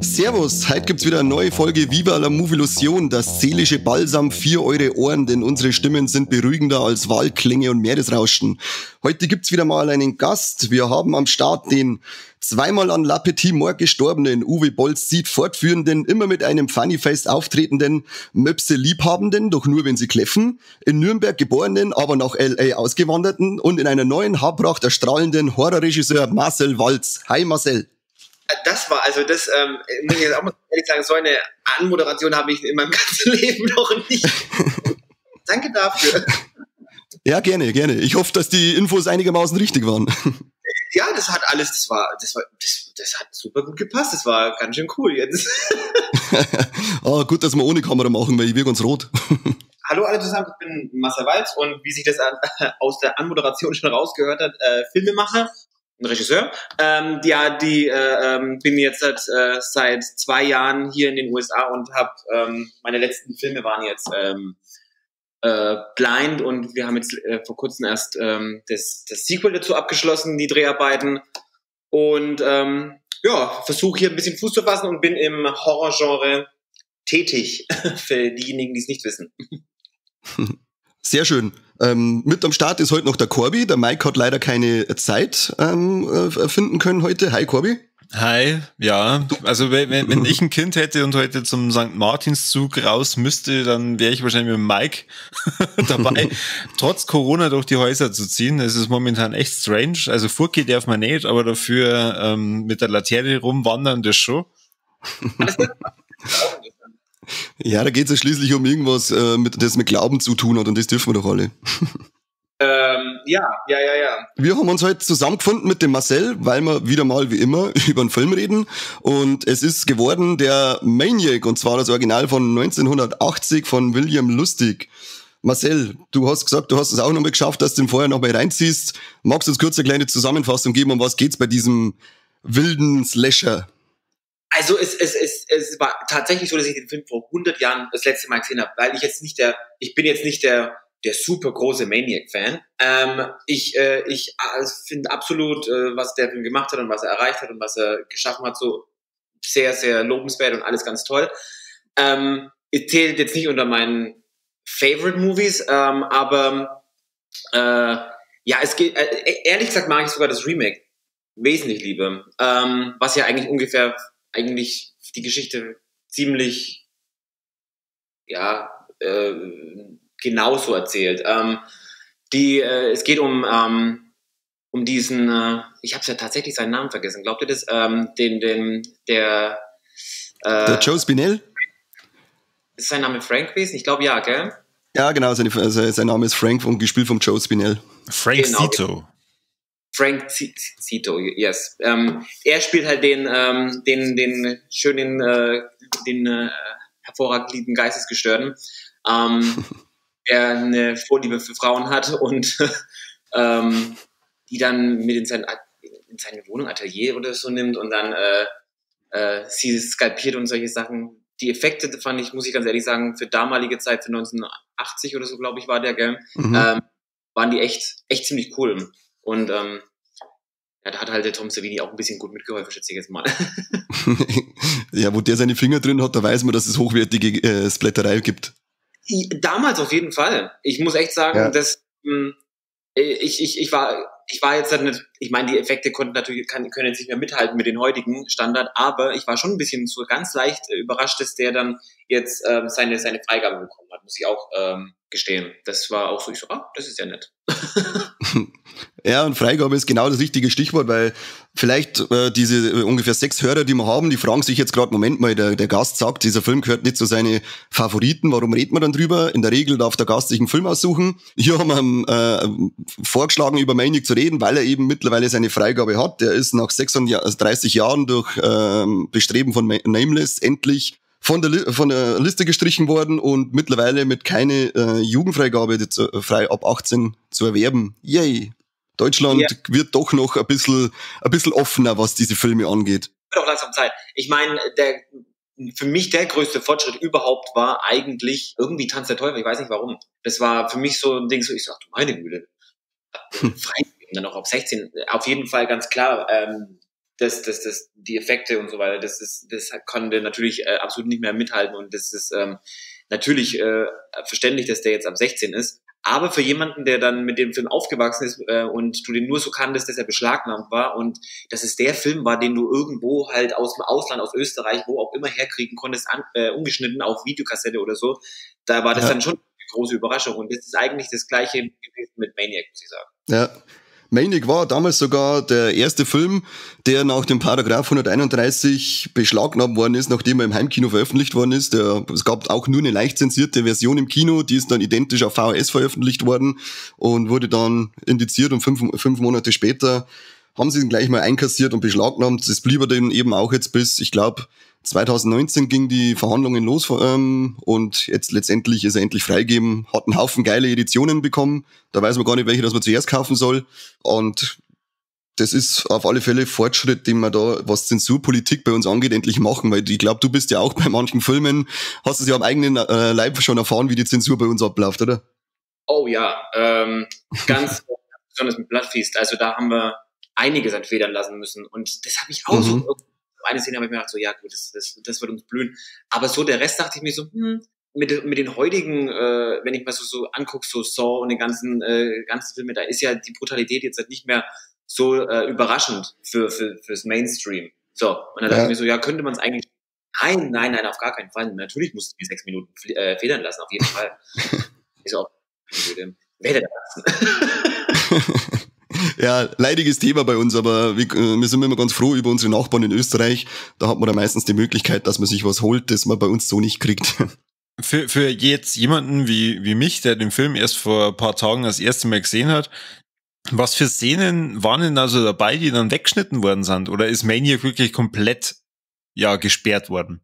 Servus, heute gibt's wieder eine neue Folge Viva la Movilusion, das seelische Balsam für eure Ohren, denn unsere Stimmen sind beruhigender als Wahlklänge und Meeresrauschen. Heute gibt's wieder mal einen Gast. Wir haben am Start den zweimal an La Petite Mort gestorbenen, Uwe Bolls Seed fortführenden, immer mit einem Funny Face auftretenden, Möpse liebhabenden, doch nur wenn sie kläffen, in Nürnberg geborenen, aber nach L.A. ausgewanderten und in einer neuen Haarpracht erstrahlenden Horrorregisseur Marcel Walz. Hi Marcel. Das war, also das, muss ich jetzt auch mal ehrlich sagen, so eine Anmoderation habe ich in meinem ganzen Leben noch nicht. Danke dafür. Ja, gerne, gerne. Ich hoffe, dass die Infos einigermaßen richtig waren. Ja, das hat alles, das war, das war, das, das hat super gut gepasst. Das war ganz schön cool jetzt. Ah, gut, dass wir ohne Kamera machen, weil ich wirke ganz rot. Hallo alle zusammen, ich bin Marcel Walz und wie sich das aus der Anmoderation schon rausgehört hat, Filmemacher. Ein Regisseur. Ja, die bin jetzt seit 2 Jahren hier in den USA und hab, meine letzten Filme waren jetzt Blind und wir haben jetzt vor kurzem erst das Sequel dazu abgeschlossen, die Dreharbeiten. Und ja, versuche hier ein bisschen Fuß zu fassen und bin im Horrorgenre tätig, für diejenigen, die es nicht wissen. Sehr schön. Mit am Start ist heute noch der Corby. Der Mike hat leider keine Zeit finden können heute. Hi Corby. Hi, ja. Also wenn ich ein Kind hätte und heute zum St. Martinszug raus müsste, dann wäre ich wahrscheinlich mit Mike dabei, trotz Corona durch die Häuser zu ziehen. Das ist momentan echt strange. Also Furki darf man nicht, aber dafür mit der Laterne rumwandern, das schon. Ja, da geht's ja schließlich um irgendwas, das mit Glauben zu tun hat und das dürfen wir doch alle. Ja. Wir haben uns heute zusammengefunden mit dem Marcel, weil wir wieder mal, wie immer, über einen Film reden. Und es ist geworden der Maniac, und zwar das Original von 1980 von William Lustig. Marcel, du hast gesagt, du hast es auch nochmal geschafft, dass du den vorher nochmal reinziehst. Magst du uns kurz eine kleine Zusammenfassung geben, um was geht's bei diesem wilden Slasher? Also es war tatsächlich so, dass ich den Film vor 100 Jahren das letzte Mal gesehen habe, weil ich jetzt nicht der, ich bin jetzt nicht der super große Maniac-Fan. Ich finde absolut, was der Film gemacht hat und was er erreicht hat und was er geschaffen hat, so sehr, sehr lobenswert und alles ganz toll. Es zählt jetzt nicht unter meinen Favorite Movies, aber ja, es geht, ehrlich gesagt mag ich sogar das Remake wesentlich lieber, was ja eigentlich ungefähr eigentlich die Geschichte ziemlich, ja, genauso erzählt. Es geht um diesen, ich habe ja tatsächlich seinen Namen vergessen, glaubt ihr das? Der Joe Spinell? Ist sein Name Frank gewesen? Ich glaube ja, gell? Ja, genau, sein Name ist Frank und gespielt vom Joe Spinell. Frank genau. Zito. Frank Zito, yes. Er spielt halt den schönen, den hervorragend lieben Geistesgestörten, der eine Vorliebe für Frauen hat und die dann mit in seine Wohnung, Atelier oder so nimmt und dann sie skalpiert und solche Sachen. Die Effekte fand ich, muss ich ganz ehrlich sagen, für damalige Zeit, für 1980 oder so, glaube ich, war der, gell? Mhm. Waren die echt ziemlich cool. Und ja, da hat halt der Tom Savini auch ein bisschen gut mitgeholfen, schätze ich jetzt mal. Ja, wo der seine Finger drin hat, da weiß man, dass es hochwertige Splatterei gibt. Damals auf jeden Fall. Ich muss echt sagen, ja. Dass ich war jetzt halt nicht, ich meine, die Effekte konnten natürlich, können jetzt nicht mehr mithalten mit den heutigen Standard, aber ich war schon ein bisschen so ganz leicht überrascht, dass der dann jetzt seine Freigabe bekommen hat, muss ich auch gestehen. Das war auch so, ich so, das ist ja nett. Ja, und Freigabe ist genau das richtige Stichwort, weil vielleicht diese ungefähr 6 Hörer, die wir haben, die fragen sich jetzt gerade, Moment mal, der Gast sagt, dieser Film gehört nicht zu seinen Favoriten, warum redet man dann drüber? In der Regel darf der Gast sich einen Film aussuchen. Hier haben wir vorgeschlagen, über Maniac zu reden, weil er eben mittlerweile seine Freigabe hat. Der ist nach 36 Jahren durch Bestreben von Nameless endlich von der Liste gestrichen worden und mittlerweile mit keine Jugendfreigabe frei ab 18 zu erwerben. Yay! Deutschland wird doch noch ein bisschen offener, was diese Filme angeht. Wird auch langsam Zeit. Ich meine, für mich der größte Fortschritt überhaupt war eigentlich irgendwie Tanz der Teufel. Ich weiß nicht warum. Das war für mich so ein Ding, so ich sag, du meine Güte. Frei, dann auch auf 16. Auf jeden Fall ganz klar, das, die Effekte und so weiter, das konnte natürlich absolut nicht mehr mithalten und das ist natürlich verständlich, dass der jetzt ab 16 ist. Aber für jemanden, der dann mit dem Film aufgewachsen ist und du den nur so kanntest, dass er beschlagnahmt war und dass es der Film war, den du irgendwo halt aus dem Ausland, aus Österreich, wo auch immer herkriegen konntest, umgeschnitten auf Videokassette oder so, da war das dann schon eine große Überraschung. Und das ist eigentlich das Gleiche gewesen mit Maniac, muss ich sagen. Ja. Maniac war damals sogar der erste Film, der nach dem Paragraph 131 beschlagnahmt worden ist, nachdem er im Heimkino veröffentlicht worden ist. Es gab auch nur eine leicht zensierte Version im Kino, die ist dann identisch auf VHS veröffentlicht worden und wurde dann indiziert und fünf Monate später haben sie ihn gleich mal einkassiert und beschlagnahmt. Das blieb er dann eben auch jetzt bis, ich glaube, 2019 ging die Verhandlungen los und jetzt letztendlich ist er endlich freigegeben, hat einen Haufen geile Editionen bekommen, da weiß man gar nicht, welche das man zuerst kaufen soll und das ist auf alle Fälle Fortschritt, den wir da, was Zensurpolitik bei uns angeht, endlich machen, weil ich glaube, du bist ja auch bei manchen Filmen, hast es ja am eigenen Leib schon erfahren, wie die Zensur bei uns abläuft, oder? Oh ja, ganz besonders mit Blood Feast, also da haben wir einiges entfedern lassen müssen und das habe ich auch so. Eine Szene habe ich mir gedacht, so, ja gut, das wird uns blühen. Aber so der Rest dachte ich mir so, mit den heutigen, wenn ich mal so angucke, so Saw und den ganzen Filme, da ist ja die Brutalität jetzt halt nicht mehr so überraschend fürs Mainstream. So, und dann dachte ich mir so, ja, könnte man es eigentlich, nein, auf gar keinen Fall. Natürlich mussten wir 6 Minuten federn lassen, auf jeden Fall. Ich so, wer denn das? Ja, leidiges Thema bei uns, aber wir sind immer ganz froh über unsere Nachbarn in Österreich. Da hat man da meistens die Möglichkeit, dass man sich was holt, das man bei uns so nicht kriegt. Für jetzt jemanden wie mich, der den Film erst vor ein paar Tagen das erste Mal gesehen hat, was für Szenen waren denn also dabei, die dann weggeschnitten worden sind? Oder ist Maniac wirklich komplett, ja, gesperrt worden?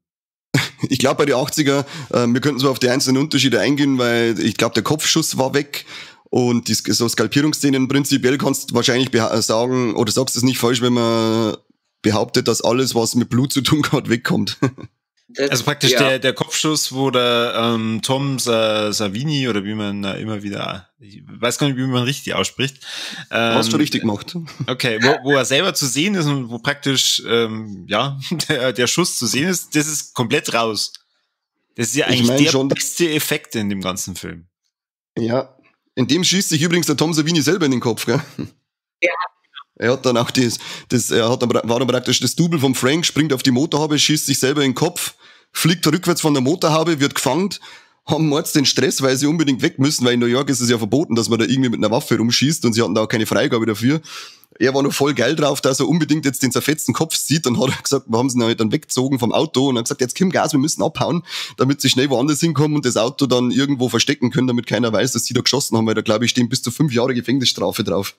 Ich glaube, bei den 80er, wir könnten so auf die einzelnen Unterschiede eingehen, weil ich glaube, der Kopfschuss war weg. Und die so Skalpierungsszenen prinzipiell kannst du wahrscheinlich sagen, oder sagst es nicht falsch, wenn man behauptet, dass alles, was mit Blut zu tun hat, wegkommt. Also praktisch der Kopfschuss, wo der Tom Savini oder wie man immer wieder, ich weiß gar nicht, wie man richtig ausspricht. Hast du richtig gemacht. Okay, wo er selber zu sehen ist und wo praktisch der Schuss zu sehen ist, das ist komplett raus. Das ist ja eigentlich der beste Effekt in dem ganzen Film. Ja. In dem schießt sich übrigens der Tom Savini selber in den Kopf, gell? Ja. Er hat dann auch war dann praktisch das Double vom Frank, springt auf die Motorhaube, schießt sich selber in den Kopf, fliegt rückwärts von der Motorhaube, wird gefangen, haben mords den Stress, weil sie unbedingt weg müssen, weil in New York ist es ja verboten, dass man da irgendwie mit einer Waffe rumschießt und sie hatten da auch keine Freigabe dafür. Er war noch voll geil drauf, dass er unbedingt jetzt den zerfetzten Kopf sieht. Dann hat er gesagt, wir haben sie halt dann weggezogen vom Auto und hat gesagt, jetzt komm Gas, wir müssen abhauen, damit sie schnell woanders hinkommen und das Auto dann irgendwo verstecken können, damit keiner weiß, dass sie da geschossen haben, weil da, glaube ich, stehen bis zu 5 Jahre Gefängnisstrafe drauf.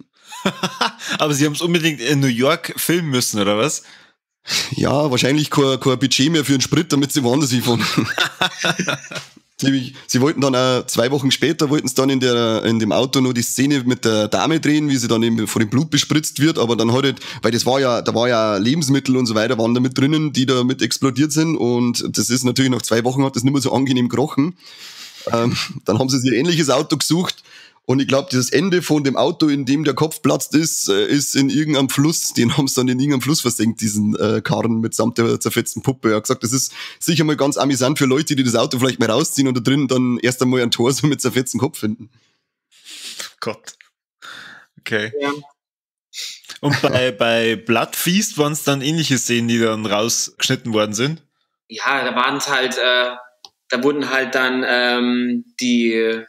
Aber sie haben es unbedingt in New York filmen müssen, oder was? Ja, wahrscheinlich kein Budget mehr für einen Sprit, damit sie woanders hinfahren. Sie wollten dann auch 2 Wochen später, wollten sie dann in dem Auto nur die Szene mit der Dame drehen, wie sie dann eben vor dem Blut bespritzt wird, aber dann hat halt, weil das war ja, da war ja Lebensmittel und so weiter, waren da mit drinnen, die da mit explodiert sind und das ist natürlich nach 2 Wochen hat das nicht mehr so angenehm gerochen. Dann haben sie sich ein ähnliches Auto gesucht und ich glaube, dieses Ende von dem Auto, in dem der Kopf platzt ist, ist in irgendeinem Fluss, den haben sie dann in irgendeinem Fluss versenkt, diesen Karren mitsamt der zerfetzten Puppe. Er hat gesagt, das ist sicher mal ganz amüsant für Leute, die das Auto vielleicht mal rausziehen und da drin dann erst einmal ein Tor so mit zerfetzten Kopf finden. Gott. Okay. Ja. Und bei Blood Feast waren es dann ähnliche Szenen, die dann rausgeschnitten worden sind? Ja, da waren es halt, da wurden halt dann die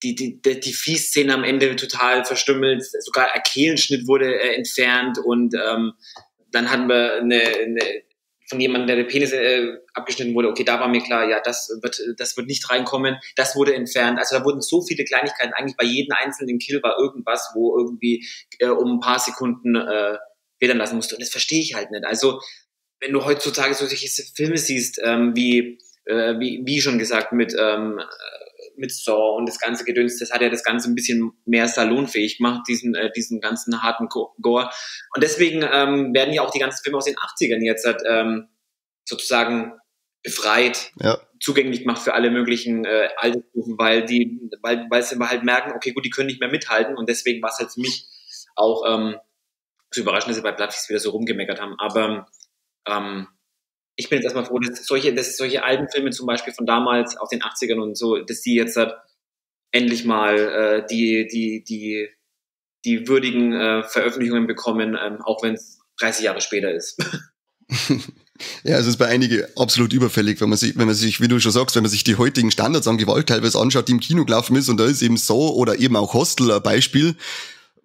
Vieh-Szene am Ende total verstümmelt, sogar ein Kehlenschnitt wurde entfernt und dann hatten wir eine von jemandem, der Penis abgeschnitten wurde, okay, da war mir klar, ja, das wird nicht reinkommen, das wurde entfernt. Also da wurden so viele Kleinigkeiten, eigentlich bei jedem einzelnen Kill war irgendwas, wo irgendwie um ein paar Sekunden federn lassen musste. Und das verstehe ich halt nicht. Also wenn du heutzutage solche Filme siehst, wie wie schon gesagt, mit Saw und das ganze Gedöns, das hat ja das Ganze ein bisschen mehr salonfähig gemacht, diesen ganzen harten Gore. Und deswegen werden ja auch die ganzen Filme aus den 80ern jetzt halt, sozusagen befreit, ja, zugänglich gemacht für alle möglichen Altersstufen, weil sie halt merken, okay, gut, die können nicht mehr mithalten, und deswegen war es halt für mich auch zu überraschend, dass sie bei Blood Feast wieder so rumgemeckert haben. Aber ich bin jetzt erstmal froh, dass solche alten Filme zum Beispiel von damals, aus den 80ern und so, dass die jetzt halt endlich mal die würdigen Veröffentlichungen bekommen, auch wenn es 30 Jahre später ist. Ja, es ist bei einigen absolut überfällig, wenn man sich, wie du schon sagst, wenn man sich die heutigen Standards an Gewalt teilweise anschaut, die im Kino gelaufen ist, und da ist eben so oder eben auch Hostel ein Beispiel,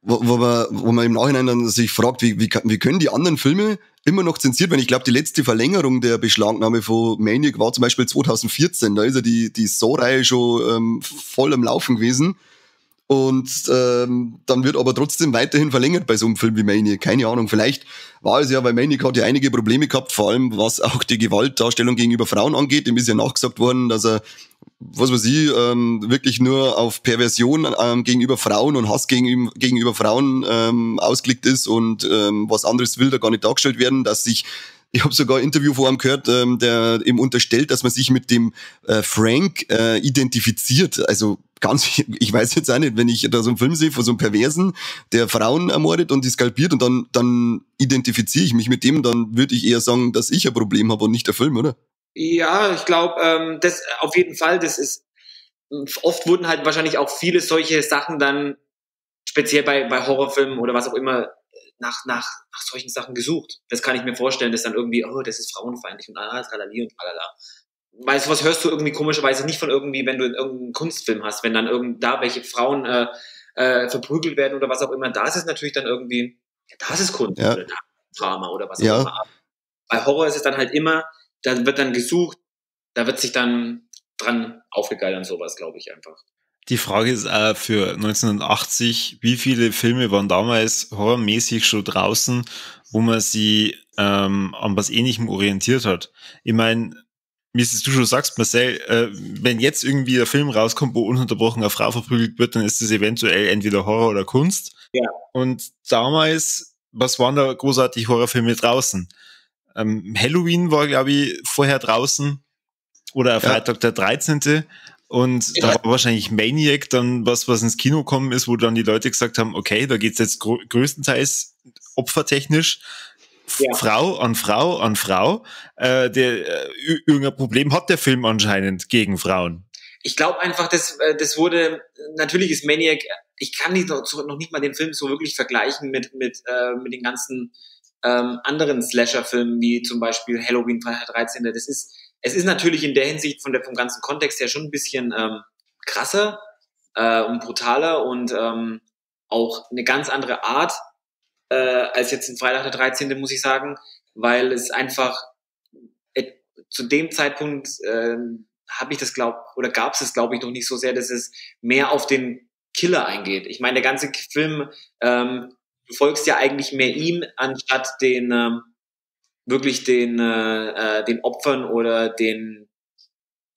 wo man im Nachhinein dann sich fragt, wie können die anderen Filme immer noch zensiert werden? Ich glaube, die letzte Verlängerung der Beschlagnahme von Maniac war zum Beispiel 2014. Da ist ja die Saw-Reihe schon voll am Laufen gewesen. Und dann wird aber trotzdem weiterhin verlängert bei so einem Film wie Maniac. Keine Ahnung, vielleicht war es ja, weil Maniac hat ja einige Probleme gehabt, vor allem was auch die Gewaltdarstellung gegenüber Frauen angeht. Dem ist ja nachgesagt worden, dass er, was weiß ich, wirklich nur auf Perversion gegenüber Frauen und Hass gegenüber Frauen ausgelegt ist, und was anderes will da gar nicht dargestellt werden, dass sich, ich habe sogar ein Interview vor ihm gehört, der eben unterstellt, dass man sich mit dem Frank identifiziert. Also ganz, ich weiß jetzt auch nicht, wenn ich da so einen Film sehe von so einem Perversen, der Frauen ermordet und die skalpiert, und dann identifiziere ich mich mit dem, dann würde ich eher sagen, dass ich ein Problem habe und nicht der Film, oder? Ja, ich glaube, das auf jeden Fall, das ist, oft wurden halt wahrscheinlich auch viele solche Sachen dann, speziell bei Horrorfilmen oder was auch immer, nach solchen Sachen gesucht. Das kann ich mir vorstellen, dass dann irgendwie, oh, das ist frauenfeindlich und tralali und tralala. Weißt du, was hörst du irgendwie komischerweise nicht von irgendwie, wenn du in irgendeinem Kunstfilm hast, wenn dann irgend da welche Frauen verprügelt werden oder was auch immer, da ist es natürlich dann irgendwie, ja, das ist Kunst, ja, oder das ist Drama oder was auch immer. Aber bei Horror ist es dann halt immer, da wird dann gesucht, da wird sich dann dran aufgegeilt und sowas, glaube ich einfach. Die Frage ist auch für 1980, wie viele Filme waren damals horrormäßig schon draußen, wo man sie an was Ähnlichem orientiert hat? Ich meine, wie es du schon sagst, Marcel, wenn jetzt irgendwie ein Film rauskommt, wo ununterbrochen eine Frau verprügelt wird, dann ist das eventuell entweder Horror oder Kunst. Ja. Und damals, was waren da großartig Horrorfilme draußen? Halloween war, glaube ich, vorher draußen, oder Freitag der 13. Und da war wahrscheinlich Maniac dann was ins Kino gekommen ist, wo dann die Leute gesagt haben, okay, da geht's jetzt größtenteils opfertechnisch Frau an Frau an Frau. Irgendein Problem hat der Film anscheinend gegen Frauen. Ich glaube einfach, das wurde, natürlich ist Maniac, ich kann nicht, noch nicht mal den Film so wirklich vergleichen mit den ganzen anderen Slasher-Filmen, wie zum Beispiel Halloween, Freitag der 13. Es ist natürlich in der Hinsicht vom ganzen Kontext her schon ein bisschen krasser und brutaler und auch eine ganz andere Art als jetzt in Freitag der 13., muss ich sagen, weil es einfach zu dem Zeitpunkt habe ich das gab es das, glaube ich, noch nicht so sehr, dass es mehr auf den Killer eingeht. Ich meine, der ganze Film, du folgst ja eigentlich mehr ihm, anstatt den wirklich den Opfern oder den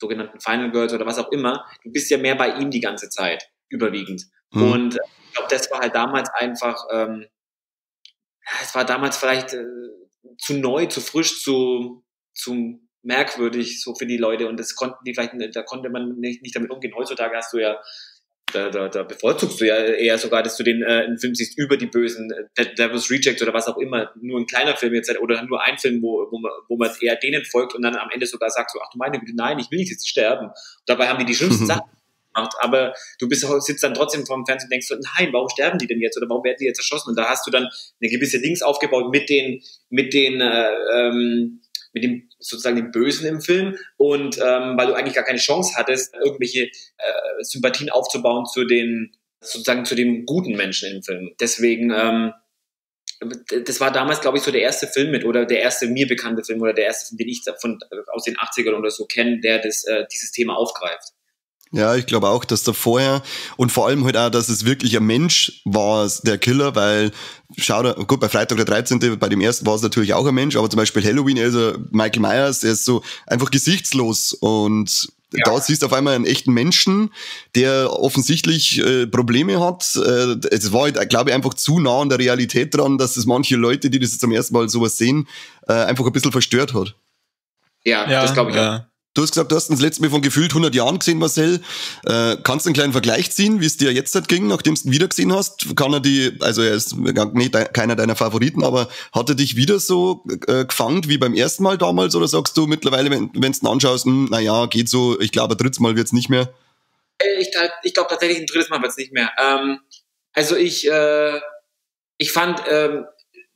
sogenannten Final Girls oder was auch immer. Du bist ja mehr bei ihm die ganze Zeit, überwiegend. Mhm. Und ich glaube, das war halt damals einfach, es war damals vielleicht zu neu, zu frisch, zu merkwürdig so für die Leute, und das konnten die vielleicht, da konnte man nicht damit umgehen. Heutzutage hast du ja, da bevorzugst du ja eher sogar, dass du den einen Film siehst über die Bösen, Devil's Rejects oder was auch immer, nur ein kleiner Film jetzt oder nur ein Film, wo man eher denen folgt und dann am Ende sogar sagt so, ach du meine Güte, nein, ich will nicht jetzt sterben. Und dabei haben die die schlimmsten Sachen gemacht, aber du sitzt dann trotzdem vorm Fernsehen und denkst so, nein, warum sterben die denn jetzt oder warum werden die jetzt erschossen? Und da hast du dann eine gewisse Dings aufgebaut mit dem sozusagen dem Bösen im Film, und weil du eigentlich gar keine Chance hattest, irgendwelche Sympathien aufzubauen zu den sozusagen zu den guten Menschen im Film. Deswegen, das war damals, glaube ich, so der erste Film mit, oder der erste mir bekannte Film oder der erste Film, den ich aus den 80ern oder so kenne, der dieses Thema aufgreift. Ja, ich glaube auch, dass da vorher und vor allem halt auch, dass es wirklich ein Mensch war, der Killer, weil, schau da, gut, bei Freitag der 13., bei dem ersten war es natürlich auch ein Mensch, aber zum Beispiel Halloween, er ist ja Michael Myers, er ist so einfach gesichtslos und ja, da siehst du auf einmal einen echten Menschen, der offensichtlich Probleme hat. Es war halt, glaube ich, einfach zu nah an der Realität dran, dass es manche Leute, die das zum ersten Mal sowas sehen, einfach ein bisschen verstört hat. Ja, ja, das glaube ich auch. Du hast gesagt, du hast ihn das letzte Mal von gefühlt 100 Jahren gesehen, Marcel. Kannst du einen kleinen Vergleich ziehen, wie es dir jetzt halt ging, nachdem du ihn wieder gesehen hast? Kann er die, also er ist nicht keiner deiner Favoriten, aber hat er dich wieder so gefangen wie beim ersten Mal damals? Oder sagst du mittlerweile, wenn du ihn anschaust, naja, geht so, ich glaube, ein drittes Mal wird's nicht mehr? Ich glaube tatsächlich, ein drittes Mal wird's nicht mehr. Also ich fand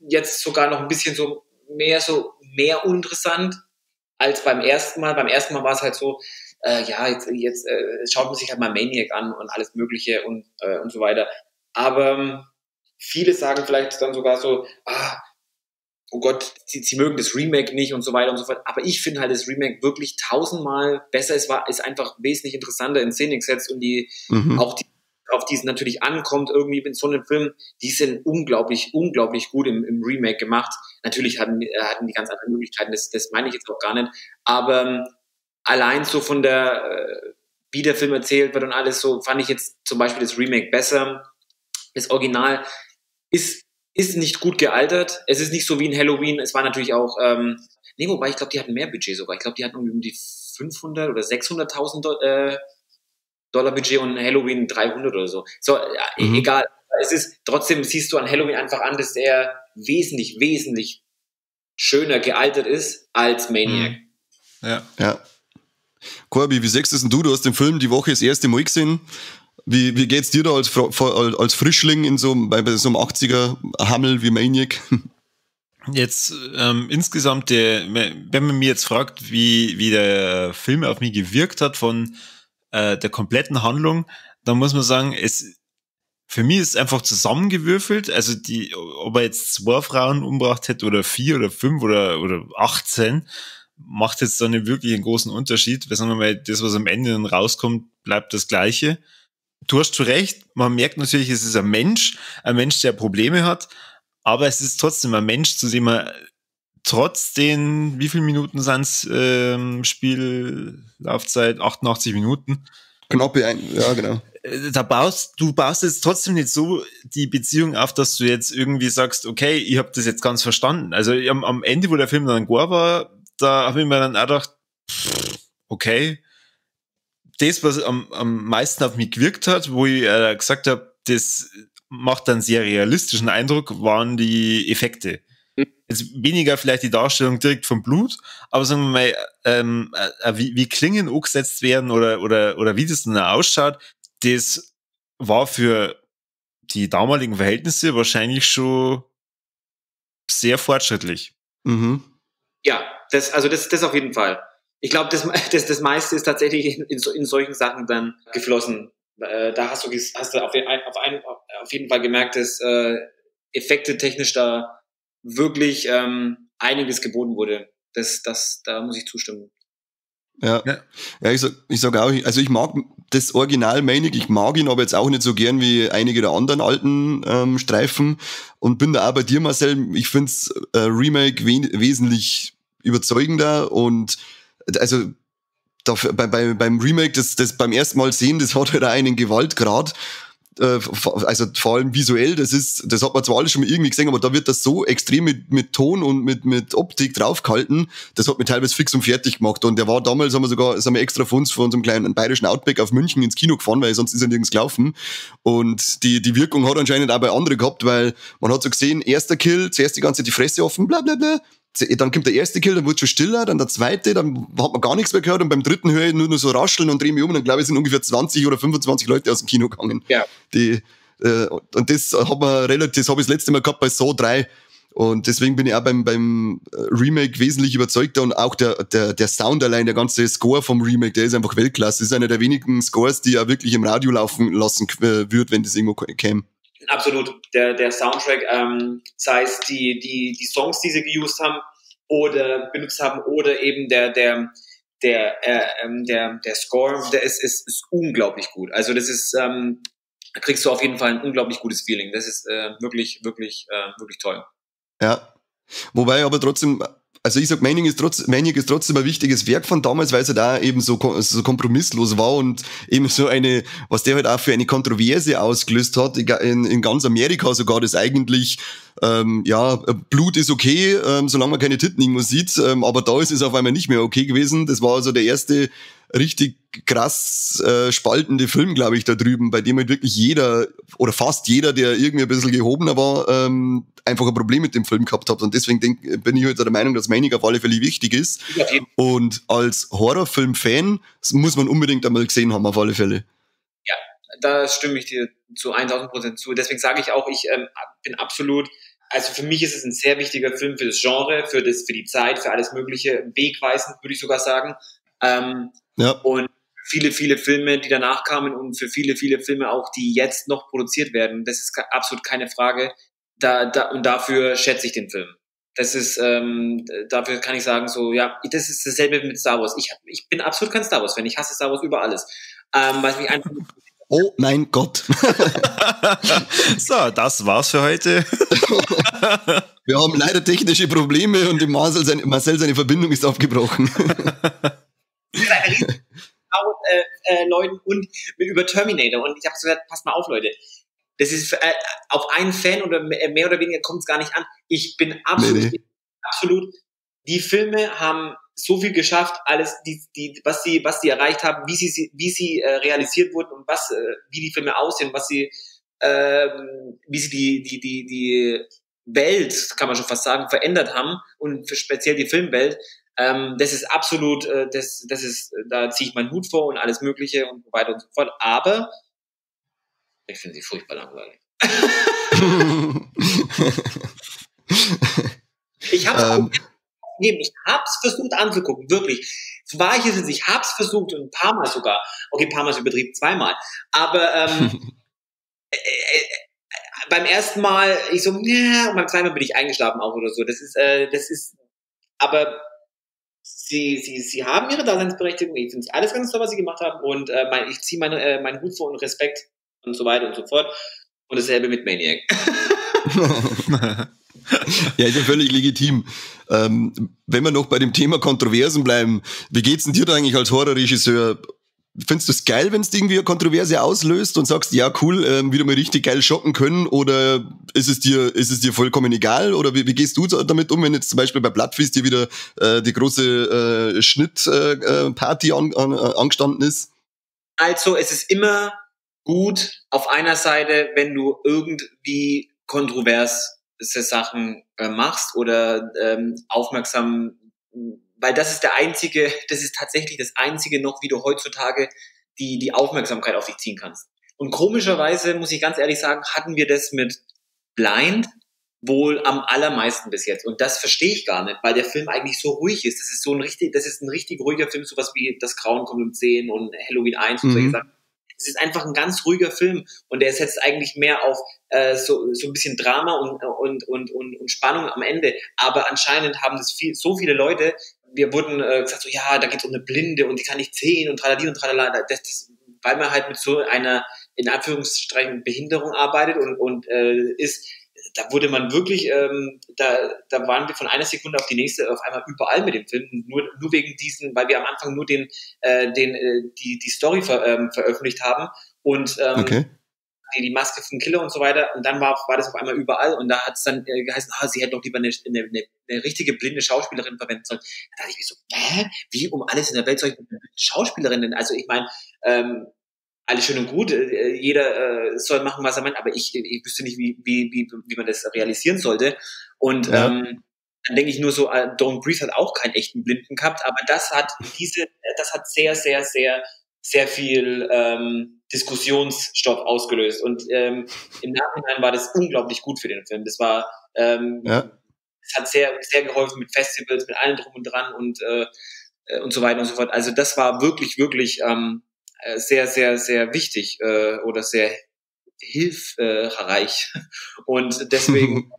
jetzt sogar noch ein bisschen so mehr uninteressant als beim ersten Mal. Beim ersten Mal war es halt so, ja, jetzt schaut man sich halt mal Maniac an und alles Mögliche und so weiter. Aber viele sagen vielleicht dann sogar so, oh Gott, sie mögen das Remake nicht und so weiter und so fort. Aber ich finde halt das Remake wirklich 1000-mal besser. Es ist einfach wesentlich interessanter in Szene gesetzt und die, auch die, auf die es natürlich ankommt, irgendwie in so einem Film, die sind unglaublich, unglaublich gut im Remake gemacht. Natürlich hatten die ganz anderen Möglichkeiten, das meine ich jetzt auch gar nicht. Aber allein so von der, wie der Film erzählt wird und alles so, fand ich jetzt zum Beispiel das Remake besser. Das Original ist nicht gut gealtert. Es ist nicht so wie in Halloween. Es war natürlich auch, wobei ich glaube, die hatten mehr Budget sogar. Ich glaube, die hatten irgendwie um die 500 oder 600.000 Dollar Budget und Halloween 300 oder so. So, egal. Es ist, trotzdem siehst du an Halloween einfach an, dass er wesentlich, wesentlich schöner gealtert ist als Maniac. Ja. Ja. Corby, wie siehst du das denn du? Du hast den Film die Woche das erste Mal gesehen. Wie geht's dir da als Frischling in so, bei so einem 80er Hammel wie Maniac? Jetzt insgesamt, wenn man mir jetzt fragt, wie der Film auf mich gewirkt hat von der kompletten Handlung, dann muss man sagen, für mich ist es einfach zusammengewürfelt. Also ob er jetzt 2 Frauen umgebracht hätte oder 4 oder 5 oder 18, macht jetzt da nicht wirklich einen großen Unterschied. Weil, sagen wir mal, das, was am Ende dann rauskommt, bleibt das Gleiche. Du hast schon recht, man merkt natürlich, es ist ein Mensch, der Probleme hat, aber es ist trotzdem ein Mensch, zu dem man trotz den, wie viele Minuten sind's, Spiellaufzeit? 88 Minuten. Knapp, ja, genau. Da du baust jetzt trotzdem nicht so die Beziehung auf, dass du jetzt irgendwie sagst, okay, ich habe das jetzt ganz verstanden. Also am Ende, wo der Film dann gar war, da habe ich mir dann auch gedacht, okay, das, was am meisten auf mich gewirkt hat, wo ich gesagt habe, das macht einen sehr realistischen Eindruck, waren die Effekte. Jetzt weniger vielleicht die Darstellung direkt vom Blut, aber sagen wir mal, wie Klingen angesetzt werden oder wie das dann ausschaut, das war für die damaligen Verhältnisse wahrscheinlich schon sehr fortschrittlich. Mhm. Ja, das auf jeden Fall. Ich glaube, das meiste ist tatsächlich in solchen Sachen dann geflossen. Da hast du auf jeden Fall gemerkt, dass Effekte technisch da wirklich einiges geboten wurde. Da muss ich zustimmen. Ja, ja, ich sag auch, also ich mag das Original Maniac, ich mag ihn aber jetzt auch nicht so gern wie einige der anderen alten Streifen und bin da auch bei dir, Marcel, ich find's Remake wesentlich überzeugender und also da, beim Remake, das beim ersten Mal sehen, das hat halt auch einen Gewaltgrad, also vor allem visuell, das hat man zwar alles schon mal irgendwie gesehen, aber da wird das so extrem mit Ton und mit Optik draufgehalten, das hat mich teilweise fix und fertig gemacht. Und der war damals, sind wir extra von uns, von unserem kleinen bayerischen Outback auf München ins Kino gefahren, weil sonst ist er nirgends gelaufen. Und die Wirkung hat anscheinend auch bei anderen gehabt, weil man hat so gesehen, erster Kill, zuerst die ganze Zeit die Fresse offen, bla bla bla. Dann kommt der erste Kill, dann wird schon stiller, dann der zweite, dann hat man gar nichts mehr gehört und beim dritten höre ich nur noch so rascheln und drehe mich um und dann glaube ich, sind ungefähr 20 oder 25 Leute aus dem Kino gegangen. Ja. Und das hat man relativ, das habe ich das letzte Mal gehabt bei Saw 3 und deswegen bin ich auch beim Remake wesentlich überzeugter und auch der Sound allein, der ganze Score vom Remake, der ist einfach Weltklasse. Das ist einer der wenigen Scores, die ja wirklich im Radio laufen lassen wird, wenn das irgendwo käme. Absolut. Der Soundtrack, sei es die Songs, die sie geused haben oder benutzt haben, oder eben der Der Score, der ist unglaublich gut. Also das ist, da kriegst du auf jeden Fall ein unglaublich gutes Feeling. Das ist wirklich, wirklich, wirklich toll. Ja. Wobei aber trotzdem, also ich sag, Maniac ist trotzdem ein wichtiges Werk von damals, weil es halt auch eben so kompromisslos war und eben so eine, was der halt auch für eine Kontroverse ausgelöst hat, in ganz Amerika sogar, das eigentlich, ja, Blut ist okay, solange man keine Titten irgendwo sieht, aber da ist es auf einmal nicht mehr okay gewesen. Das war also der erste richtig krass spaltende Film, glaube ich, da drüben, bei dem halt wirklich jeder oder fast jeder, der irgendwie ein bisschen gehobener war, einfach ein Problem mit dem Film gehabt hat. Und deswegen bin ich halt der Meinung, dass Maniac auf alle Fälle wichtig ist. Und als Horrorfilm-Fan muss man unbedingt einmal gesehen haben, auf alle Fälle. Ja, da stimme ich dir zu 1000% zu. Deswegen sage ich auch, ich bin absolut, also für mich ist es ein sehr wichtiger Film für das Genre, für die Zeit, für alles Mögliche, wegweisend, würde ich sogar sagen. Ja. Und viele, viele Filme, die danach kamen und für viele, viele Filme auch, die jetzt noch produziert werden. Das ist absolut keine Frage. Und dafür schätze ich den Film. Das ist, dafür kann ich sagen, so, ja, das ist dasselbe mit Star Wars. Ich bin absolut kein Star Wars-Fan. Ich hasse Star Wars über alles. Weil mich einfach Oh mein Gott. So, das war's für heute. Wir haben leider technische Probleme und dem Marcel seine Verbindung ist abgebrochen. Leuten und über Terminator. Und ich habe so gesagt, passt mal auf, Leute. Das ist auf einen Fan oder mehr oder weniger kommt es gar nicht an. Ich bin absolut, nee. Absolut. Die Filme haben so viel geschafft, alles, was sie erreicht haben, wie sie realisiert wurden und wie die Filme aussehen, wie sie die Welt, kann man schon fast sagen, verändert haben und speziell die Filmwelt. Das ist absolut, das ist, da ziehe ich meinen Hut vor und alles Mögliche und so weiter und so fort. Aber ich finde sie furchtbar langweilig. Ich hab's versucht anzugucken, wirklich. So war ich es jetzt, ich hab's versucht und ein paar Mal sogar. Okay, ein paar Mal ist übertrieben, zweimal. Aber beim ersten Mal, ich so, ja, und beim zweiten Mal bin ich eingeschlafen auch oder so. Das ist, aber sie haben ihre Daseinsberechtigung. Ich finde es alles ganz toll, was sie gemacht haben. Und ich ziehe meinen Hut vor und Respekt und so weiter und so fort. Und dasselbe mit Maniac. Ja, ist ja völlig legitim. Wenn wir noch bei dem Thema Kontroversen bleiben, wie geht's denn dir da eigentlich als Horrorregisseur? Findest du es geil, wenn es irgendwie eine Kontroverse auslöst und sagst, ja cool, wieder mal richtig geil schocken können, oder ist es dir vollkommen egal? Oder wie gehst du damit um, wenn jetzt zum Beispiel bei Blood Feast dir wieder die große Schnittparty angestanden ist? Also es ist immer gut auf einer Seite, wenn du irgendwie kontrovers Sachen machst oder aufmerksam, weil das ist tatsächlich das einzige noch, wie du heutzutage die Aufmerksamkeit auf dich ziehen kannst. Und komischerweise, muss ich ganz ehrlich sagen, hatten wir das mit Blind wohl am allermeisten bis jetzt. Und das verstehe ich gar nicht, weil der Film eigentlich so ruhig ist. Das ist ein richtig ruhiger Film, sowas wie Das Grauen kommt um 10 und Halloween 1 und solche Sachen. Es ist einfach ein ganz ruhiger Film und der setzt eigentlich mehr auf so ein bisschen Drama und Spannung am Ende. Aber anscheinend haben das so viele Leute, wir wurden gesagt, so ja, da geht's um eine Blinde und die kann nicht sehen und tralali und tralala. Das, weil man halt mit so einer, in Anführungsstrichen, Behinderung arbeitet und ist, da wurde man wirklich, da waren wir von einer Sekunde auf die nächste auf einmal überall mit dem Film, nur wegen diesen, weil wir am Anfang nur die Story veröffentlicht haben und okay. Die Maske vom Killer und so weiter, und dann war das auf einmal überall und da hat es dann geheißen, sie hätte doch lieber eine richtige blinde Schauspielerin verwenden sollen. Da dachte ich mir so, hä? Wie um alles in der Welt soll ich eine Schauspielerin denn? Also ich meine, alles schön und gut, jeder soll machen, was er meint, aber ich wüsste nicht, wie man das realisieren sollte. Und ja. Dann denke ich nur so, Don't Breathe hat auch keinen echten Blinden gehabt, aber das hat sehr, sehr, sehr, sehr viel Diskussionsstoff ausgelöst. Und im Nachhinein war das unglaublich gut für den Film. Das war, es hat sehr, sehr geholfen mit Festivals, mit allem drum und dran und so weiter und so fort. Also das war wirklich, wirklich sehr, sehr, sehr wichtig oder sehr hilfreich. Und deswegen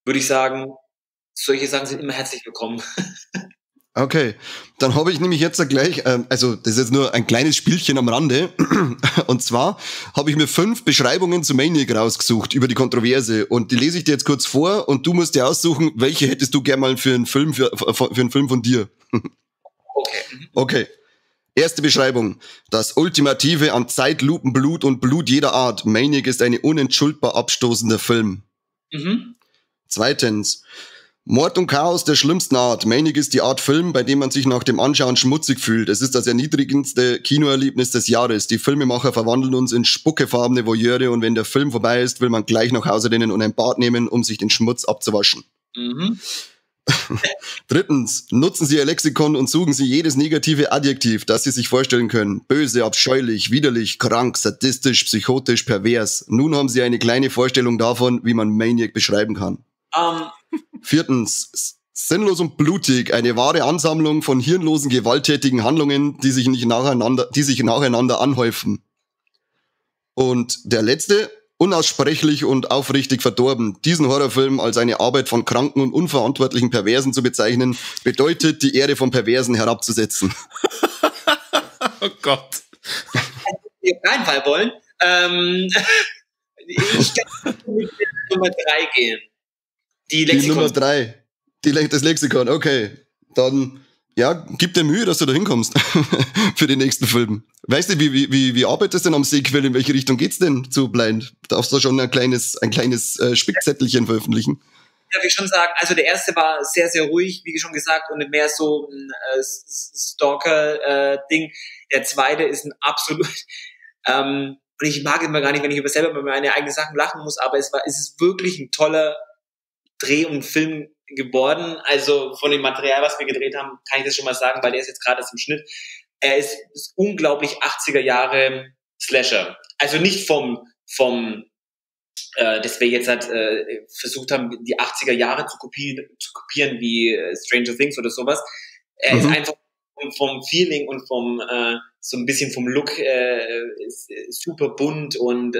würde ich sagen, solche Sachen sind immer herzlich willkommen. Okay, dann habe ich nämlich jetzt gleich, also das ist jetzt nur ein kleines Spielchen am Rande. Und zwar habe ich mir 5 Beschreibungen zu Maniac rausgesucht über die Kontroverse und die lese ich dir jetzt kurz vor und du musst dir aussuchen, welche hättest du gern mal für einen Film, für einen Film von dir. Okay. Okay. Erste Beschreibung. Das Ultimative an Zeitlupenblut und Blut jeder Art. Maniac ist ein unentschuldbar abstoßender Film. Mhm. Zweitens. Mord und Chaos der schlimmsten Art. Maniac ist die Art Film, bei dem man sich nach dem Anschauen schmutzig fühlt. Es ist das erniedrigendste Kinoerlebnis des Jahres. Die Filmemacher verwandeln uns in spuckefarbene Voyeure und wenn der Film vorbei ist, will man gleich nach Hause rennen und ein Bad nehmen, um sich den Schmutz abzuwaschen. Mhm. Drittens, nutzen Sie Ihr Lexikon und suchen Sie jedes negative Adjektiv, das Sie sich vorstellen können. Böse, abscheulich, widerlich, krank, sadistisch, psychotisch, pervers. Nun haben Sie eine kleine Vorstellung davon, wie man Maniac beschreiben kann. Viertens, sinnlos und blutig, eine wahre Ansammlung von hirnlosen, gewalttätigen Handlungen, die sich nicht nacheinander, die sich nacheinander anhäufen. Und der letzte, unaussprechlich und aufrichtig verdorben. Diesen Horrorfilm als eine Arbeit von kranken und unverantwortlichen Perversen zu bezeichnen, bedeutet, die Ehre von Perversen herabzusetzen. Oh Gott. Ich auf keinen Fall wollen. Ich kann mit Nummer 3 gehen. Die Lexikon. Die Nummer 3. Das Lexikon, okay. Dann, ja, gib dir Mühe, dass du da hinkommst für den nächsten Film. Weißt du, wie arbeitest du denn am Sequel? In welche Richtung geht's denn zu Blind? Darfst du schon ein kleines Spickzettelchen veröffentlichen? Darf ich schon sagen, also der erste war sehr, sehr ruhig, wie schon gesagt, und mehr so ein Stalker-Ding. Der zweite ist ein absolut... und ich mag immer gar nicht, wenn ich über selber über meine eigenen Sachen lachen muss, aber es ist wirklich ein toller Dreh und Film geworden. Also von dem Material, was wir gedreht haben, kann ich das schon mal sagen, weil der ist jetzt gerade erst im Schnitt. Er ist unglaublich 80er Jahre Slasher. Also nicht vom dass wir jetzt halt versucht haben, die 80er Jahre zu kopieren wie Stranger Things oder sowas. Er ist einfach vom Feeling und vom so ein bisschen vom Look ist super bunt und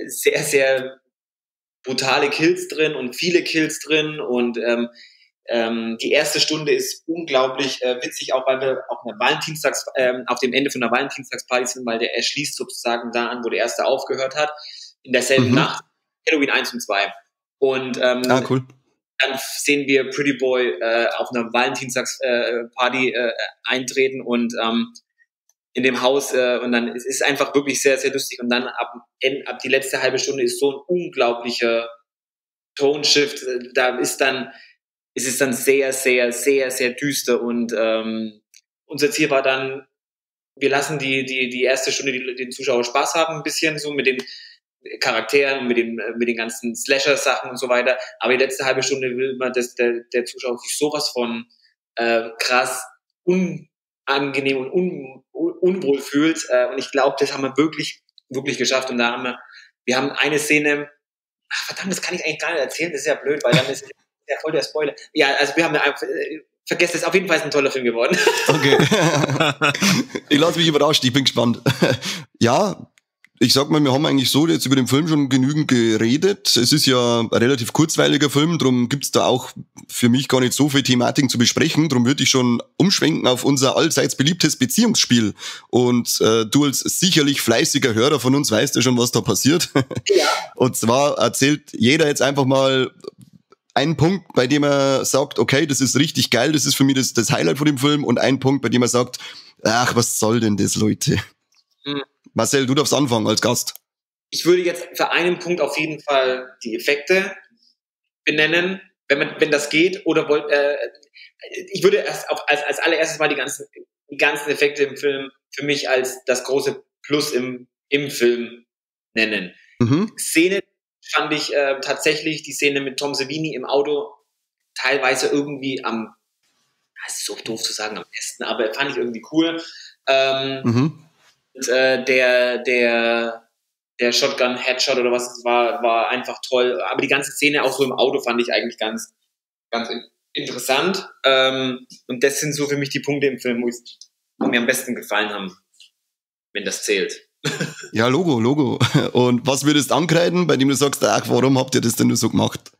sehr, sehr brutale Kills drin und viele Kills drin und die erste Stunde ist unglaublich witzig, auch weil wir auf einer auf dem Ende von der Valentinstagsparty sind, weil der erschließt sozusagen da an, wo der erste aufgehört hat, in derselben Nacht, Halloween 1 und 2. Und cool. Dann sehen wir Pretty Boy auf einer Valentinstagsparty eintreten und in dem Haus und dann es ist einfach wirklich sehr, sehr lustig und dann ab die letzte halbe Stunde ist so ein unglaublicher Tone-Shift, da ist dann, es ist dann sehr, sehr, sehr, sehr düster und unser Ziel war dann, wir lassen die erste Stunde den Zuschauer Spaß haben ein bisschen, so mit den Charakteren, mit den ganzen Slasher-Sachen und so weiter, aber die letzte halbe Stunde will man, dass der Zuschauer sich sowas von krass unangenehm und unwohl fühlt. Und ich glaube, das haben wir wirklich, wirklich geschafft. Und da haben wir haben eine Szene, ach verdammt, das kann ich eigentlich gar nicht erzählen, das ist ja blöd, weil dann ist ja voll der Spoiler. Ja, also wir haben einfach, vergesst es, auf jeden Fall ist ein toller Film geworden. Okay. Ich lasse mich überraschen, ich bin gespannt. Ja, ich sag mal, wir haben eigentlich so jetzt über den Film schon genügend geredet. Es ist ja ein relativ kurzweiliger Film, darum gibt's da auch für mich gar nicht so viel Thematiken zu besprechen. Darum würde ich schon umschwenken auf unser allseits beliebtes Beziehungsspiel. Und du als sicherlich fleißiger Hörer von uns weißt ja schon, was da passiert. Ja. Und zwar erzählt jeder jetzt einfach mal einen Punkt, bei dem er sagt, okay, das ist richtig geil, das ist für mich das Highlight von dem Film, und einen Punkt, bei dem er sagt, ach, was soll denn das, Leute? Mhm. Marcel, du darfst anfangen als Gast. Ich würde jetzt für einen Punkt auf jeden Fall die Effekte benennen, wenn das geht, oder ich würde erst als allererstes mal die ganzen Effekte im Film für mich als das große Plus im Film nennen. Mhm. Szene fand ich tatsächlich die Szene mit Tom Savini im Auto teilweise irgendwie das ist so doof zu sagen, am besten, aber fand ich irgendwie cool. Und, der Shotgun Headshot oder was es war, war einfach toll. Aber die ganze Szene auch so im Auto fand ich eigentlich ganz, ganz interessant. Und das sind so für mich die Punkte im Film, wo mir am besten gefallen haben, wenn das zählt. Ja, Logo. Und was würdest du ankreiden, bei dem du sagst, ach, warum habt ihr das denn nur so gemacht?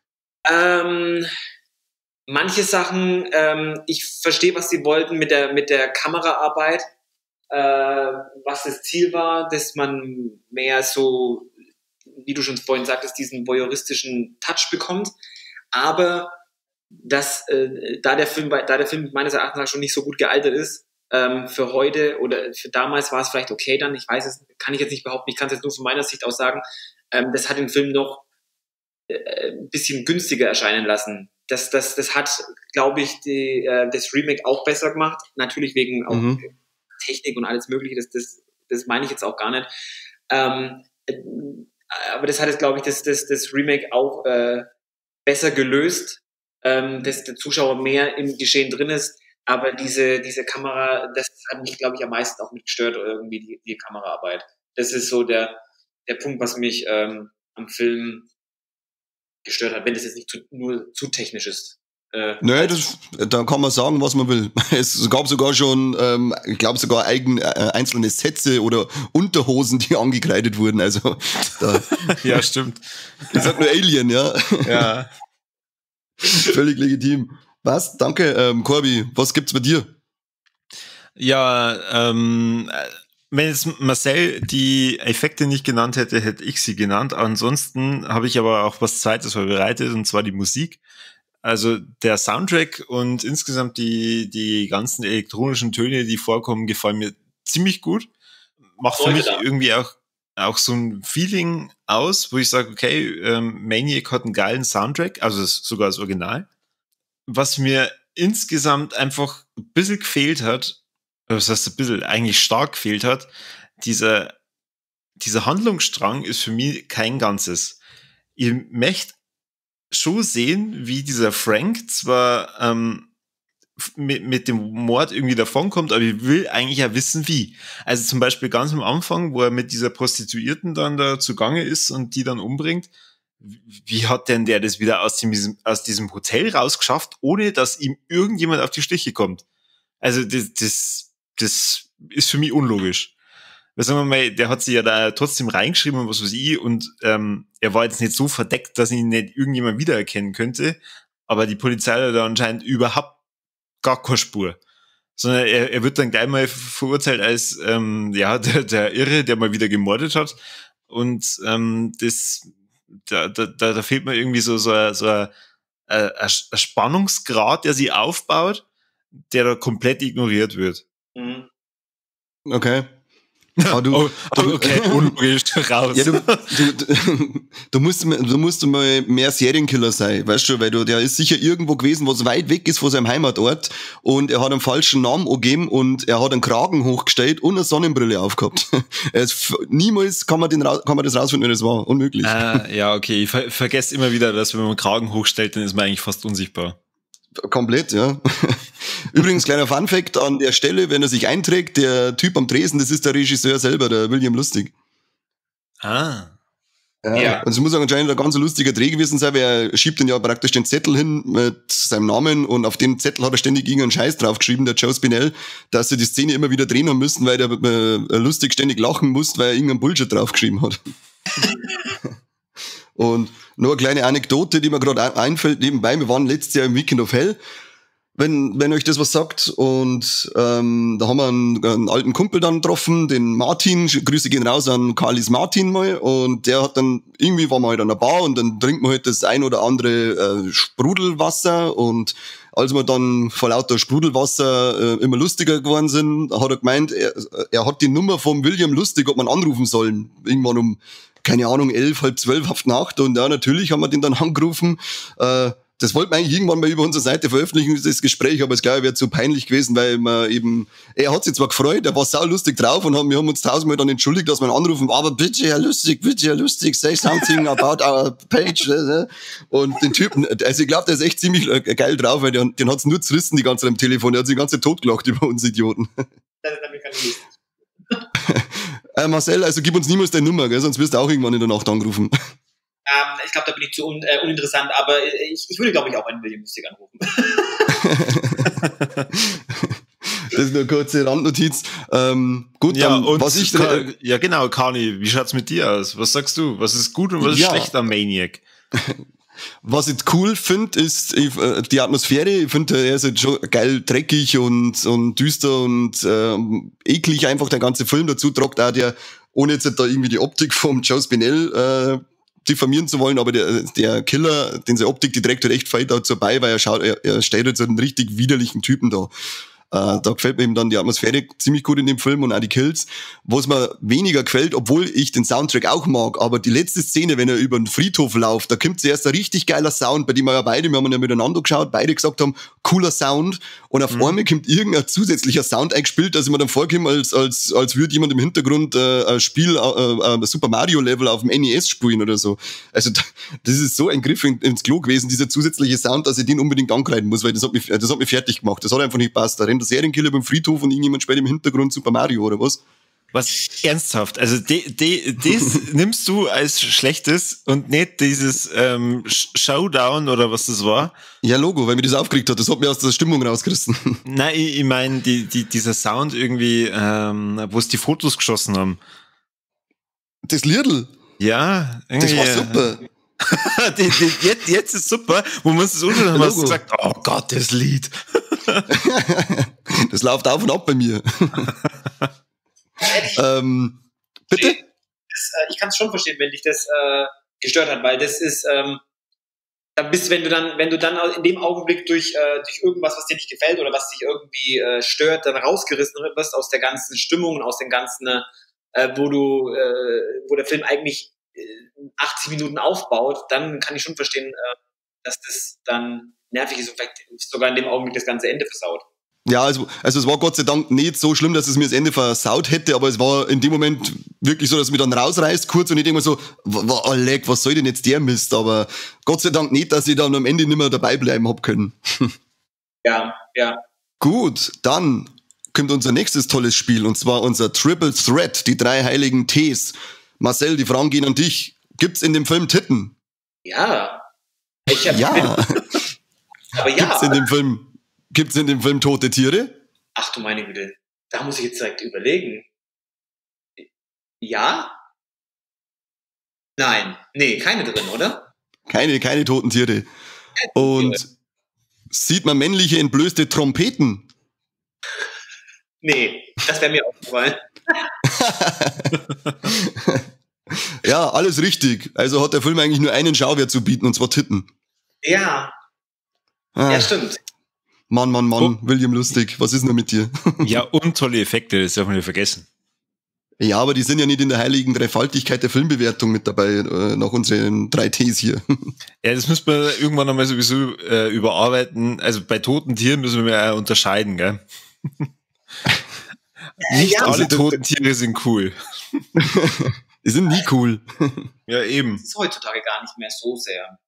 Manche Sachen, ich verstehe, was sie wollten mit der Kameraarbeit, was das Ziel war, dass man mehr so, wie du schon vorhin sagtest, diesen voyeuristischen Touch bekommt. Aber das, da der Film meines Erachtens schon nicht so gut gealtert ist, für heute oder für damals war es vielleicht okay dann, ich weiß es, kann ich jetzt nicht behaupten, ich kann es jetzt nur von meiner Sicht aus sagen, das hat den Film noch ein bisschen günstiger erscheinen lassen. Das hat, glaube ich, das Remake auch besser gemacht. Natürlich wegen auch Technik und alles Mögliche, das meine ich jetzt auch gar nicht. Aber das hat jetzt, glaube ich, das Remake auch besser gelöst, dass der Zuschauer mehr im Geschehen drin ist. Aber diese Kamera, das hat mich, glaube ich, am meisten auch mit gestört, irgendwie die Kameraarbeit. Das ist so der Punkt, was mich am Film gestört hat, wenn das jetzt nicht nur zu technisch ist. Nee, da kann man sagen, was man will. Es gab sogar schon, ich glaube sogar einzelne Sätze oder Unterhosen, die angekreidet wurden. Also da, ja, stimmt. Ich sag nur Alien, ja. Ja. Völlig legitim. Was? Danke, Corby. Was gibt's bei dir? Ja, wenn jetzt Marcel die Effekte nicht genannt hätte, hätte ich sie genannt. Ansonsten habe ich aber auch was Zweites vorbereitet, und zwar die Musik. Also der Soundtrack und insgesamt die ganzen elektronischen Töne, die vorkommen, gefallen mir ziemlich gut. Macht für mich irgendwie auch so ein Feeling aus, wo ich sage, okay, Maniac hat einen geilen Soundtrack, also sogar das Original. Was mir insgesamt einfach ein bisschen gefehlt hat, was heißt ein bisschen, eigentlich stark gefehlt hat, dieser Handlungsstrang ist für mich kein Ganzes. Ich möchte schon sehen, wie dieser Frank zwar mit dem Mord irgendwie davonkommt, aber ich will eigentlich ja wissen, wie. Also zum Beispiel ganz am Anfang, wo er mit dieser Prostituierten dann da zugange ist und die dann umbringt, wie hat denn der das wieder aus diesem Hotel rausgeschafft, ohne dass ihm irgendjemand auf die Schliche kommt? Also das ist für mich unlogisch. Weil sagen wir mal, der hat sich ja da trotzdem reingeschrieben und was weiß ich, und er war jetzt nicht so verdeckt, dass ihn nicht irgendjemand wiedererkennen könnte, aber die Polizei hat da anscheinend überhaupt gar keine Spur. Sondern er wird dann gleich mal verurteilt als ja, der Irre, der mal wieder gemordet hat. Und da fehlt mir irgendwie so ein Spannungsgrad, der sich aufbaut, der da komplett ignoriert wird. Mhm. Okay. Aber du, okay, unlogisch, raus. Ja, du musst mal mehr Serienkiller sein, weißt du, weil der ist sicher irgendwo gewesen, was weit weg ist von seinem Heimatort, und er hat einen falschen Namen angegeben und er hat einen Kragen hochgestellt und eine Sonnenbrille aufgehabt. Niemals kann man das rausfinden, wenn das war. Unmöglich. Ja, okay, ich vergesse immer wieder, dass wenn man einen Kragen hochstellt, dann ist man eigentlich fast unsichtbar. Komplett, ja. Übrigens, kleiner Funfact an der Stelle, wenn er sich einträgt, der Typ am Tresen, das ist der Regisseur selber, der William Lustig. Ah. Ja. Und es muss auch anscheinend ein ganz lustiger Dreh gewesen sein, weil er schiebt dann ja praktisch den Zettel hin mit seinem Namen, und auf dem Zettel hat er ständig irgendeinen Scheiß draufgeschrieben, der Joe Spinell, dass sie die Szene immer wieder drehen haben müssen, weil der Lustig ständig lachen muss, weil er irgendeinen Bullshit draufgeschrieben hat. Und nur eine kleine Anekdote, die mir gerade einfällt nebenbei. Wir waren letztes Jahr im Weekend of Hell, wenn euch das was sagt. Und da haben wir einen alten Kumpel dann getroffen, den Martin. Grüße gehen raus an Carlis Martin mal. Und der hat dann, irgendwie waren wir halt an der Bar und dann trinkt man halt das ein oder andere Sprudelwasser. Und als wir dann vor lauter Sprudelwasser immer lustiger geworden sind, hat er gemeint, er hat die Nummer vom William Lustig, ob man anrufen sollen. Irgendwann um, keine Ahnung, 11, 11:30 auf die Nacht. Und ja, natürlich haben wir den dann angerufen. Das wollten wir eigentlich irgendwann mal über unsere Seite veröffentlichen, das Gespräch, aber es glaube ich wäre zu peinlich gewesen, weil man eben, er hat sich zwar gefreut, er war saulustig drauf und wir haben uns tausendmal dann entschuldigt, dass wir ihn anrufen, aber bitte Herr Lustig, say something about our page. Und den Typen, also ich glaube, der ist echt ziemlich geil drauf, weil den hat's nur zerrissen die ganze Zeit am Telefon, der hat sich die ganze Zeit totgelacht über uns Idioten. Das ist damit keine Lust. Marcel, also gib uns niemals deine Nummer, gell? Sonst wirst du auch irgendwann in der Nacht angerufen. Ich glaube, da bin ich zu uninteressant, aber ich würde, glaube ich, auch einen William Lustig anrufen. Das ist nur eine kurze Randnotiz. Gut, ja, dann, und was ich... ja, genau, Kani, wie schaut's mit dir aus? Was sagst du? Was ist gut und was ist schlecht am Maniac? Was ich cool finde, ist die Atmosphäre. Ich finde, er ist halt schon geil dreckig und düster und eklig einfach der ganze Film. Dazu tragt auch der, ohne jetzt da irgendwie die Optik vom Joe Spinell diffamieren zu wollen, aber der Killer, den seine Optik, die trägt halt echt fein dazu bei, weil er stellt halt so einen richtig widerlichen Typen da. Da gefällt mir eben dann die Atmosphäre ziemlich gut in dem Film und auch die Kills. Was mir weniger gefällt, obwohl ich den Soundtrack auch mag, aber die letzte Szene, wenn er über den Friedhof läuft, da kommt zuerst ein richtig geiler Sound, bei dem wir ja beide, wir haben ja miteinander geschaut, beide gesagt haben, cooler Sound, und auf einmal kommt irgendein zusätzlicher Sound eingespielt, dass ich mir dann vorkomme, als würde jemand im Hintergrund ein Spiel, Super Mario Level auf dem NES spielen oder so. Also das ist so ein Griff ins Klo gewesen, dieser zusätzliche Sound, dass ich den unbedingt ankreiden muss, weil das hat mich fertig gemacht. Das hat einfach nicht gepasst. Da rennt der Serienkiller beim Friedhof und irgendjemand spielt im Hintergrund Super Mario oder was? Was ernsthaft? Also das nimmst du als Schlechtes und nicht dieses Showdown oder was das war? Ja, Logo, weil mir das aufgeregt hat. Das hat mir aus der Stimmung rausgerissen. Nein, ich meine, dieser Sound irgendwie, wo es die Fotos geschossen haben. Das Liedl? Ja. Irgendwie, das war super. Jetzt ist super, wo man es anschaut, haben wir gesagt, oh Gott, das Lied. Das läuft auf und ab bei mir. Bitte? Ich kann es schon verstehen, wenn dich das gestört hat, weil das ist, da bist, wenn du dann in dem Augenblick durch irgendwas, was dir nicht gefällt oder was dich irgendwie stört, dann rausgerissen wirst aus der ganzen Stimmung und aus dem ganzen, wo der Film eigentlich 80 Minuten aufbaut, dann kann ich schon verstehen, dass das dann nervig ist und vielleicht sogar in dem Augenblick das ganze Ende versaut. Ja, also es war Gott sei Dank nicht so schlimm, dass es mir das Ende versaut hätte, aber es war in dem Moment wirklich so, dass es mich dann rausreißt kurz und ich denke mir so, oh leck, was soll denn jetzt der Mist? Aber Gott sei Dank nicht, dass ich dann am Ende nicht mehr dabei bleiben hab können. Ja, ja. Gut, dann kommt unser nächstes tolles Spiel und zwar unser Triple Threat, die drei heiligen Ts. Marcel, die Fragen gehen an dich. Gibt's in dem Film Titten? Ja. Ja. Aber ja. Gibt's in dem Film tote Tiere? Ach du meine Güte, da muss ich jetzt direkt überlegen. Ja? Nein. Nee, keine drin, oder? Keine toten Tiere. Und sieht man männliche entblößte Trompeten? Nee, das wäre mir aufgefallen. Ja, alles richtig. Also hat der Film eigentlich nur einen Schauwert zu bieten, und zwar Titten. Ja. Ja, stimmt. Mann, Mann, Mann, oh. William Lustig, was ist denn mit dir? Ja, und tolle Effekte, das darf man nicht vergessen. Ja, aber die sind ja nicht in der heiligen Dreifaltigkeit der Filmbewertung mit dabei, nach unseren 3 Ts hier. Ja, das müssen wir irgendwann einmal sowieso überarbeiten. Also bei toten Tieren müssen wir ja unterscheiden, gell? Nicht ja, alle toten Tiere sind cool. Die sind nie cool. Ja, eben. Das ist heutzutage gar nicht mehr so sehr.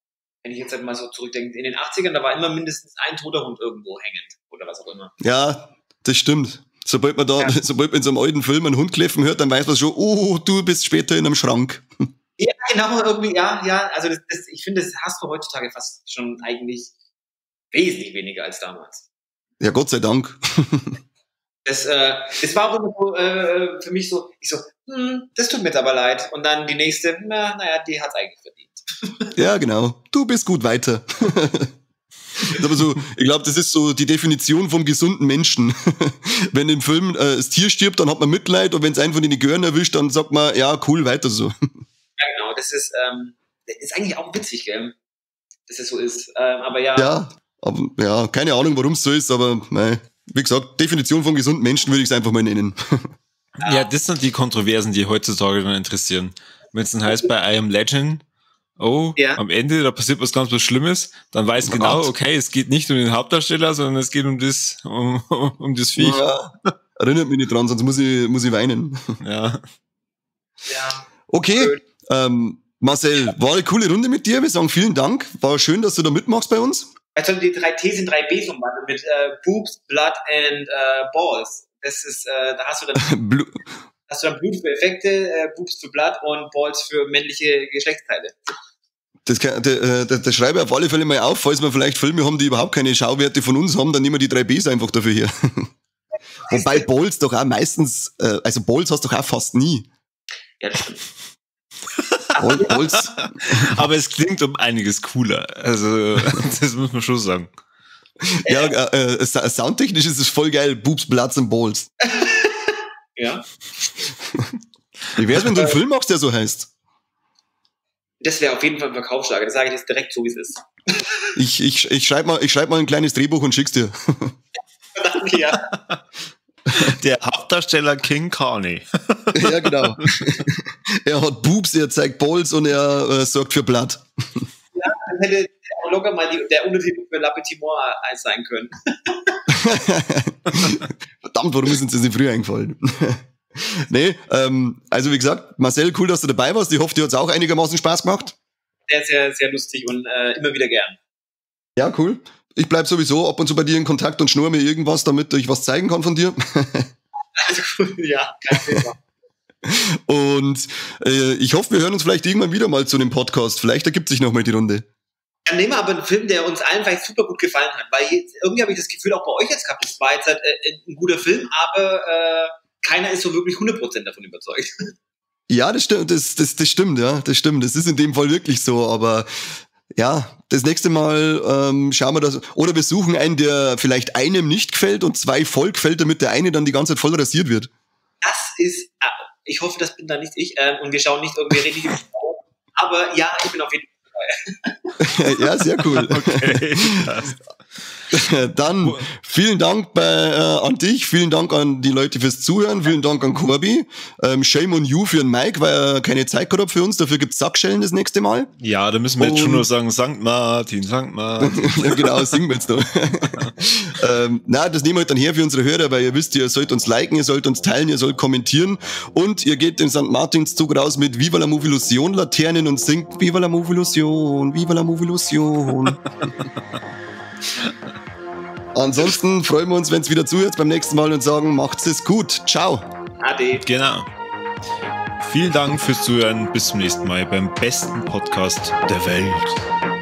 Wenn ich jetzt halt mal so zurückdenke, in den 80ern, da war immer mindestens ein toter Hund irgendwo hängend oder was auch immer. Ja, das stimmt. Sobald man da, sobald man in so einem alten Film einen Hund kläffen hört, dann weiß man schon, oh, du bist später in einem Schrank. Ja, genau, irgendwie, ja. Also das, ich finde, das hast du heutzutage fast schon eigentlich wesentlich weniger als damals. Ja, Gott sei Dank. Das war auch immer so, für mich so, ich so, das tut mir jetzt aber leid. Und dann die nächste, naja, die hat's eigentlich verdient. Ja, genau. Du bist gut weiter. Aber so, ich glaube, das ist so die Definition vom gesunden Menschen. Wenn im Film das Tier stirbt, dann hat man Mitleid, und wenn es einen von den Gören erwischt, dann sagt man, ja, cool, weiter so. Ja, genau. Das ist eigentlich auch witzig, gell? Dass es so ist. Aber ja. Ja, aber, ja, keine Ahnung, warum es so ist, aber mei. Wie gesagt, Definition von gesunden Menschen würde ich es einfach mal nennen. Ja, das sind die Kontroversen, die heutzutage dann interessieren. Wenn es dann heißt bei I Am Legend, oh, ja, am Ende, da passiert was ganz was Schlimmes, dann weiß genau, okay, es geht nicht um den Hauptdarsteller, sondern es geht um das, um das Viech. Ja, erinnert mich nicht dran, sonst muss ich weinen. Ja. Ja. Okay, Marcel, war eine coole Runde mit dir. Wir sagen vielen Dank. War schön, dass du da mitmachst bei uns. Also die 3 Ts in 3 Bs umwandeln mit Boobs, Blood and Balls. Das ist, da hast du dann Blut für Effekte, Boobs für Blood und Balls für männliche Geschlechtsteile. Das schreibe ich auf alle Fälle mal auf, falls wir vielleicht Filme haben, die überhaupt keine Schauwerte von uns haben, dann nehmen wir die 3 Bs einfach dafür her. Wobei Balls doch auch meistens, also Balls hast du doch auch fast nie. Ja, das stimmt. Balls. Aber es klingt um einiges cooler. Also, das muss man schon sagen. Ja, soundtechnisch ist es voll geil. Boobs, Bloods and Balls. Ja. Wie wär's, wenn du einen Film machst, der so heißt? Das wäre auf jeden Fall ein Verkaufsschlager. Das sage ich jetzt direkt so, wie es ist. Ich schreib mal ein kleines Drehbuch und schick's dir. Danke, ja. Der Hauptdarsteller King Carney. Ja, genau. Er hat Boobs, er zeigt Balls und er sorgt für Blood. Ja, dann hätte auch locker mal der Untertitel für La Petite Mort sein können. Verdammt, warum ist uns das nicht früher eingefallen? Nee, also wie gesagt, Marcel, cool, dass du dabei warst. Ich hoffe, dir hat's auch einigermaßen Spaß gemacht. Sehr, sehr, sehr lustig und immer wieder gern. Ja, cool. Ich bleib sowieso ab und zu bei dir in Kontakt und schnurr mir irgendwas, damit ich was zeigen kann von dir. Also, ja, kein Thema. Und ich hoffe, wir hören uns vielleicht irgendwann wieder mal zu einem Podcast. Vielleicht ergibt sich nochmal die Runde. Dann nehmen wir aber einen Film, der uns allen vielleicht super gut gefallen hat. Weil jetzt, irgendwie habe ich das Gefühl, auch bei euch jetzt gehabt, das war jetzt halt, ein guter Film, aber keiner ist so wirklich 100% davon überzeugt. Ja, das stimmt, das stimmt, ja, das stimmt. Das ist in dem Fall wirklich so, aber ja, das nächste Mal schauen wir das. Oder wir suchen einen, der vielleicht einem nicht gefällt und zwei voll gefällt, damit der eine dann die ganze Zeit voll rasiert wird. Das ist, ich hoffe, das bin da nicht ich. Und wir schauen nicht irgendwie richtig. Aber ja, ich bin auf jeden Fall dabei. Ja, sehr cool. Okay. Dann vielen Dank an dich, vielen Dank an die Leute fürs Zuhören, vielen Dank an Corby. Shame on you für den Mike, weil er keine Zeit gehabt hat für uns. Dafür gibt's Sackschellen das nächste Mal. Ja, da müssen wir jetzt schon nur sagen, St. Martin, St. Martin. Ja, genau, singen wir jetzt noch. Na, das nehmen wir halt dann her für unsere Hörer, weil ihr wisst, ihr sollt uns liken, ihr sollt uns teilen, ihr sollt kommentieren und ihr geht den St. Martinszug raus mit Viva la Movilusion Laternen und singt Viva la Movilusion, Viva la Movilusion. Ansonsten freuen wir uns, wenn es wieder zuhört beim nächsten Mal und sagen, macht's es gut. Ciao. Ade. Genau. Vielen Dank fürs Zuhören. Bis zum nächsten Mal beim besten Podcast der Welt.